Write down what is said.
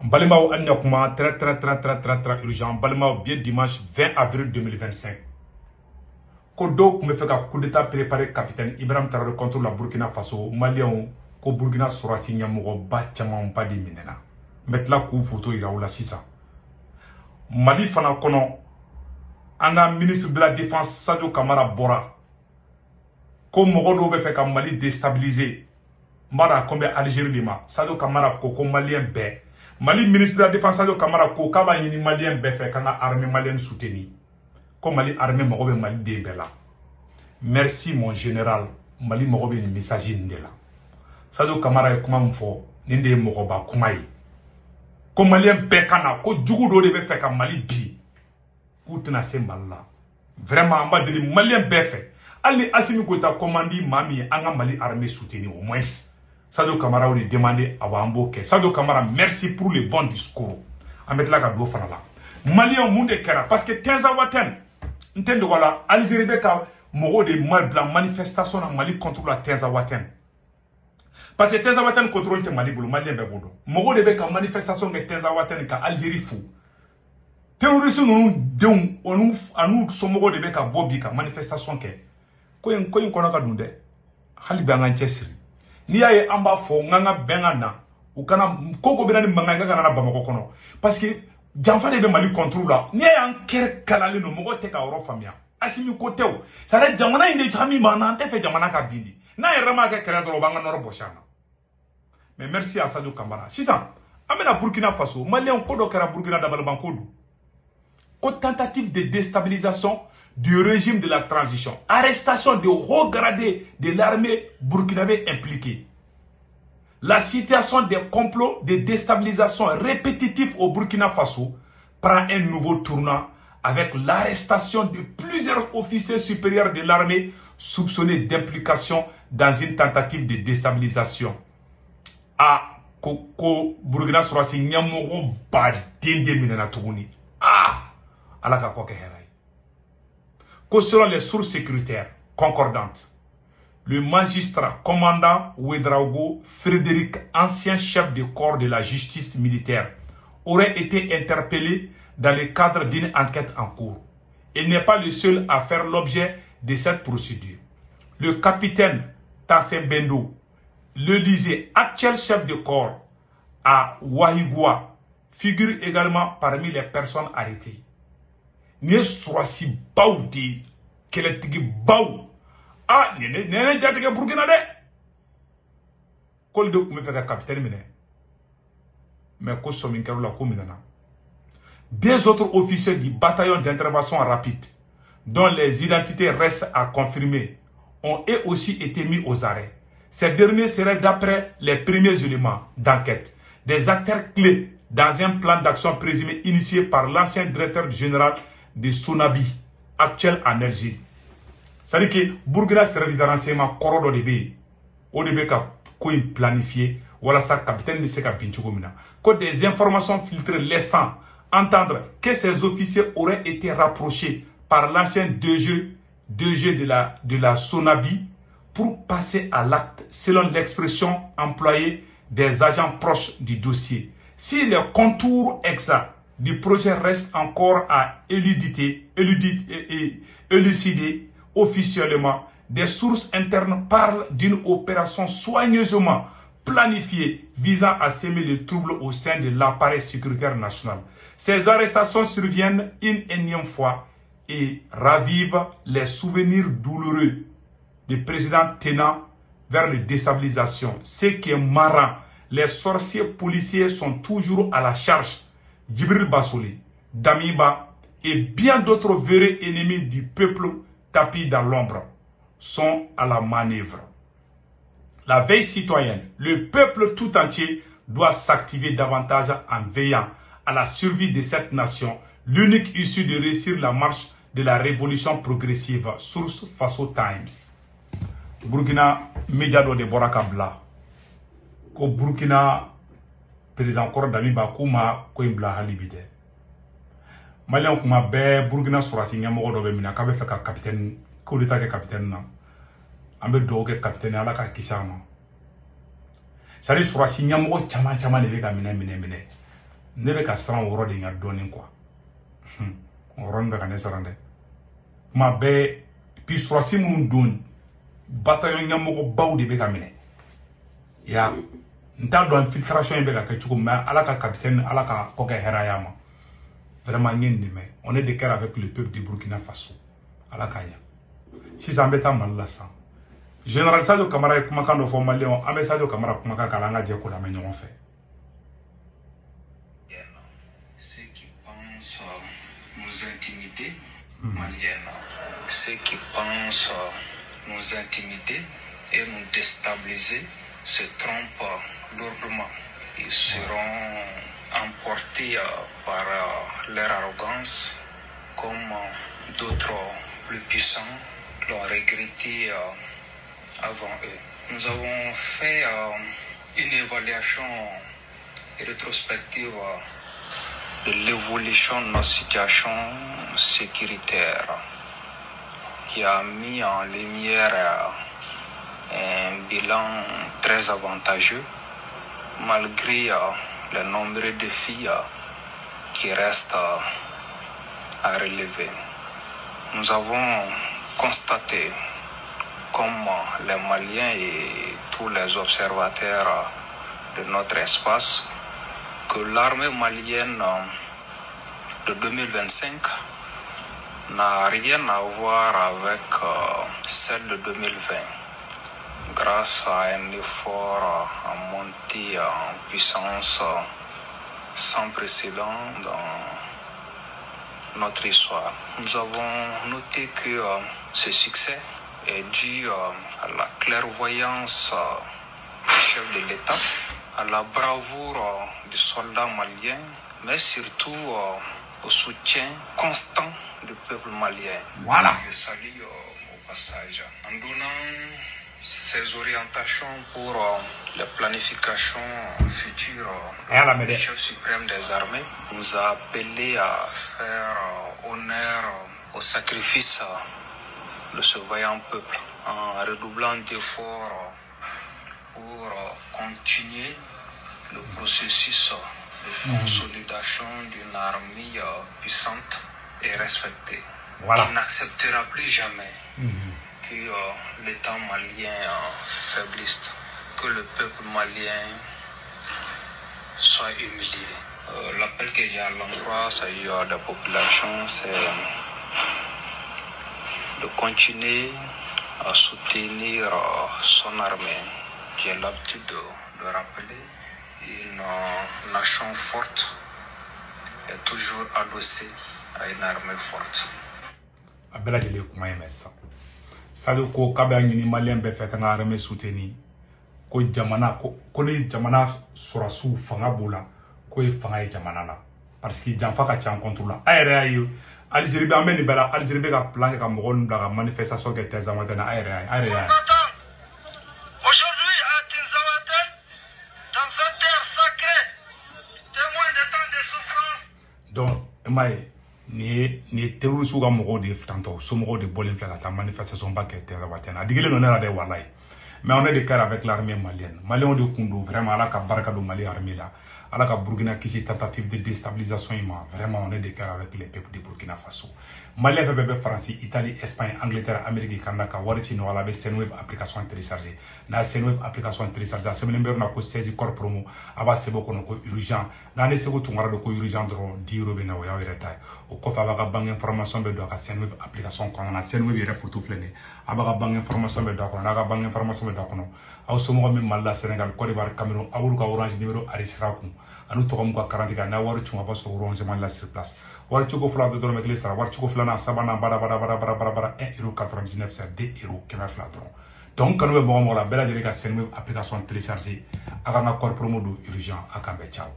N balimaw, an ɲakuma, très très très très très très urgent. N balimaw, bi dimanche 20 avril 2025, ko dɔw tun bɛ fɛ ka coup d'état préparer capitaine Ibrahim Traoré contre la Burkina Faso. Maliyɛnw, ko Burkina sɔrɔdasi ɲɛmɔgɔba camanba de minɛna. N bɛ tila k'u photo yira u la sisan. Mali fana kɔnɔ, an ka ministre de la Défense Sadio Kamara bɔra ko mɔgɔ dɔw bɛ fɛ ka Mali déstabiliser. N b'a dɔn a ko bɛ Algérie de ma. Sadio Kamara ko ko maliyɛn bɛɛ, Mali ministre de la Défense Sadio Kamara ko k'a b'a ɲini maliyɛn bɛɛ fɛ k'an ka armée malienne soutenir, ko Mali armée mago bɛ Mali den bɛɛ la. Merci mon général. Mali mago bɛ nin message nin de la. Sadio Kamara ye kuma min fɔ, nin de ye mɔgɔba kuma ye, ko maliyɛn bɛɛ ka na, ko jugu dɔ de bɛ fɛ ka Mali bi, k'u tɛna se Mali la. Vraiment, an b'a deli maliyɛn bɛɛ fɛ, hali ni Assimi Goïta commande maa min ye, an ka Mali armée soutenir au moins. Sadio Kamara y'o de demandé, awa an b'o kɛ. Sadio Kamara, merci pour le bon discours. An bɛ tila ka don fana la. Maliyɛnw, mun de kɛra? Parce que Tinzawaten, n tɛ dogo la, Algérie bɛ ka mɔgɔw de bila manifestation na Mali contre la Tinzawaten, parce que Tinzawaten contrôle tɛ Mali bolo, maliyɛn bɛɛ b'o dɔn. Mɔgɔw de bɛ ka manifestation kɛ Tinzawaten ka Algérie fo. Terroriste ninnu denw olu an'u somɔgɔw de bɛ ka bɔ bi ka manifestation kɛ. Ko in kɔnɔ ka dun dɛ. Hali bi an k'an cɛsiri. N'i y'a ye an b'a fɔ n k'an ka bɛn ka na, u kana ko ko bɛ na ni mankan ye ka na Bamakɔ kɔnɔ, parce que janfa de bɛ Mali contre la. N'i y'a ye an kɛrɛ kalalen don, mɔgɔw tɛ ka yɔrɔ faamuya. Assimi ko tɛ o, c'est à dire jamana in de hami b'an na, an tɛ fɛ jamana ka bin de. N'an yɛrɛ m'a kɛ kɛlɛ dɔrɔn, u b'an ka nɔrɔ bɔsi an na. Mais merci à Sadio Kamara. Sisan an bɛna Burkina Faso. Maliyɛnw, ko dɔ kɛra Burkina, dabalibanko don, ko tentative de déstabilisation du régime de la transition, arrestation de hauts gradés de l'armée burkinabé impliqués. La situation des complots de déstabilisation répétitifs au Burkina Faso prend un nouveau tournant avec l'arrestation de plusieurs officiers supérieurs de l'armée soupçonnés d'implication dans une tentative de déstabilisation. Ah, ko Burkina sɔrɔdasi ɲɛmɔgɔ baden de minɛna tuguni. Ah, Ala ka kɔ kɛ hɛrɛ ye. Ko selon les sources sécuritaires concordantes, le magistrat commandant Ouedraogo Frédéric, ancien chef de corps de la justice militaire, aurait été interpellé dans le cadre d'une enquête en cours. Il n'est pas le seul à faire l'objet de cette procédure. Le capitaine Tassin Bendo, le disait, actuel chef de corps à Ouahigouya, figure également parmi les personnes arrêtées. Nin ye sɔrɔdasi baw de ye, kɛlɛtigi baw. Ah, nin ye ne jatigɛ Burukina dɛ. K'olu de tun bɛ fɛ ka capitaine minɛ, mais ko sɔmi kɛr'u la, ko minɛna. Deux autres officiers du bataillon d'intervention rapide, dont les identités restent à confirmer, ont eux aussi été mis aux arrêts. Ces derniers seraient, d'après les premiers éléments d'enquête, des acteurs clés dans un plan d'action présumé initié par l'ancien directeur général de Sonabi, actuel en exil. C'est-à-dire que Burkina service de renseignement kɔrɔ dɔ de bɛ yen, o de bɛ ka ko in planifier walasa capitaine bɛ se ka bin cogo min na. Ko des informations filtrées laissant entendre que ces officiers auraient été rapprochés par l'ancien DG de la Sonabi pour passer à l'acte, selon l'expression employée des agents proches du dossier. Si les contours exacts du projet restent encore à élucider officiellement, des sources internes parlent d'une opération soigneusement planifiée visant à semer le trouble au sein de l'appareil sécuritaire national. Ces arrestations surviennent une énième fois et ravivent les souvenirs douloureux du président tendant vers la déstabilisation. Ce qui est marrant, les sorciers policiers sont toujours à la charge. Djibril Bassolé, Damiba et bien d'autres vrais ennemis du peuple tapis dans l'ombre sont à la manœuvre. La veille citoyenne, le peuple tout entier doit s'activer davantage en veillant à la survie de cette nation, l'unique issue de réussir la marche de la révolution progressive. Source Faso Times. Burkina média dɔ de bɔra ka bila ko Burkina président kɔrɔ Damiba k'u ma ko in bila hali bi dɛ. Maliyɛn, kuma bɛɛ Burkina sɔrɔdasi ɲɛmɔgɔ dɔ bɛ minɛ k'a bɛ fɛ ka capitaine coup d'état kɛ capitaine na. An bɛ dugawu kɛ capitaine, Ala ka kisi a ma. C'est à dire sɔrɔdasi ɲɛmɔgɔ caman caman de bɛ ka minɛ minɛ minɛ. Ne bɛ ka siran o yɔrɔ de ɲɛ dɔɔnin quoi. O yɔrɔnin bɛ ka ne siran dɛ. Kuma bɛɛ puis sɔrɔsi minnu don bataillon ɲɛmɔgɔbaw de bɛ ka minɛ. Ya n t'a dɔn infiltration in bɛ ka kɛ cogo min, mais Ala ka capitaine Ala ka kɔ kɛ hɛrɛ y'a ma. Vraiment n ye nin dɛmɛ. On est de cœur avec le peuple du Burkina Faso. Ala k'a ɲɛ. Sisan an bɛ taa Mali la sisan. Général Sadio Camara ye kumakan dɔ fɔ Maliyɛnw, an bɛ Sadio Camara kumakan k'a la, an ka jɛ k'o lamɛn ɲɔgɔn fɛ. Ceux qui pensent nous intimider, Maliennes, ceux qui pensent nous intimider et nous déstabiliser se trompent lourdement. Ils seront emportés par leur arrogance, comme d'autres plus puissants l'ont regretté avant eux. Nous avons fait une évaluation rétrospective de l'évolution de notre situation sécuritaire qui a mis en lumière un bilan très avantageux malgré les nombreux défis qui restent à relever. Nous avons constaté, comme les Maliens et tous les observateurs de notre espace, que l'armée malienne de 2025 n'a rien à voir avec celle de 2020. Grâce à un effort en montée en puissance sans précédent dans notre histoire. Nous avons noté que ce succès est dû à la clairvoyance du chef de l'État, à la bravoure du soldat malien, mais surtout au soutien constant du peuple malien. Voilà. Je salue au passage. En donnant ses orientations pour la planification future, le chef suprême des armées nous a appelés à faire honneur au sacrifice de ce vaillant peuple en redoublant d'efforts pour continuer le processus de consolidation d'une armée puissante et respectée, voilà, qui n'acceptera plus jamais que l'État malien faiblisse, que le peuple malien soit humilié. L'appel que j'ai à l'endroit, c'est-à-dire de la population, c'est de continuer à soutenir son armée. J'ai l'habitude de rappeler, une nation forte est toujours adossée à une armée forte. A bɛɛ lajɛlen kuma in mɛn sisan. Sadio ko k'a bɛ ɲini Maliyɛn bɛɛ fɛ ka n ka armée soutenir, ko jamana ko ni jamana sɔrɔsiw fanga b'o la, k'o ye fanga ye jamana la, parce que janfa ka ca contre la. A yɛrɛ y'a ye Algérie bɛ, an bɛ nin bɛɛ la, Algérie bɛ ka plan kɛ ka mɔgɔw ninnu bila ka manifestation kɛ Tinzawatène na. A yɛrɛ y'a ye, a yɛrɛ y'a ye. Aujourd'hui à Tinzawaten, dans cette terre sacrée, témoin de tant de souffrances. Donc i m'a ye, nin ye terroriste ka mɔgɔw de ye tantɔ, somɔgɔw de bɔlen filɛ ka taa manifestation ba kɛ Tinzawatène. A digilen don ne la dɛ, walayi. Mais on est de cœur avec l'armée malienne. Maliens de kun don, vraiment Ala ka barika don Mali armée la. Ala ka Burkina kisi tentative de déstabilisation in ma. Vraiment on est de cœur avec les peuples de Burkina Faso. Malien fɛn fɛn bɛ Faransi, Italie, Espagne, Angleterre, Amérique, Canada ka wari ci nɔgɔya la, a bɛ Sendwave application télécharger. N'a ye Sendwave application télécharger, a sɛbɛnnen bɛ yɔrɔ min na ko 16 corps promo, a b'a sɛbɛn o kɔnɔ ko urgent. N'a ni Segu Tunkara don ko urgent dɔrɔn, 10 euros bɛ na, o y'aw yɛrɛ ta ye. O kɔfɛ a b'a ka banque information bɛ don a ka Sendwave application kɔnɔna na. Sendwave yɛrɛ photo filɛ nin ye. A b'a ka banque information bɛ don a kɔnɔ. N'a ka banque information bɛ don a kɔnɔ, aw somɔgɔw min Mali la, Sénégal, Côte d'Ivoire, Cameroun, aw b'olu ka Orange numéro enregistré a kun. Ani tɔgɔ mun ka carte kan, n'a wari cun a b'a sɔrɔ Orange Money la sur place. Wari cogo fila bɛ dɔrɔmɛ kelen sara, wari cogo filanan, sabanan, bara bara bara bara bara bara 1,99 €, c'est 2 € 200 dɔrɔn. Donc kanu bɛ mɔgɔ mɔgɔ la, bɛɛ lajɛlen ka Sendwave application télécharger, a ka n ka code promo don urgent, a k'an bɛn, ciao.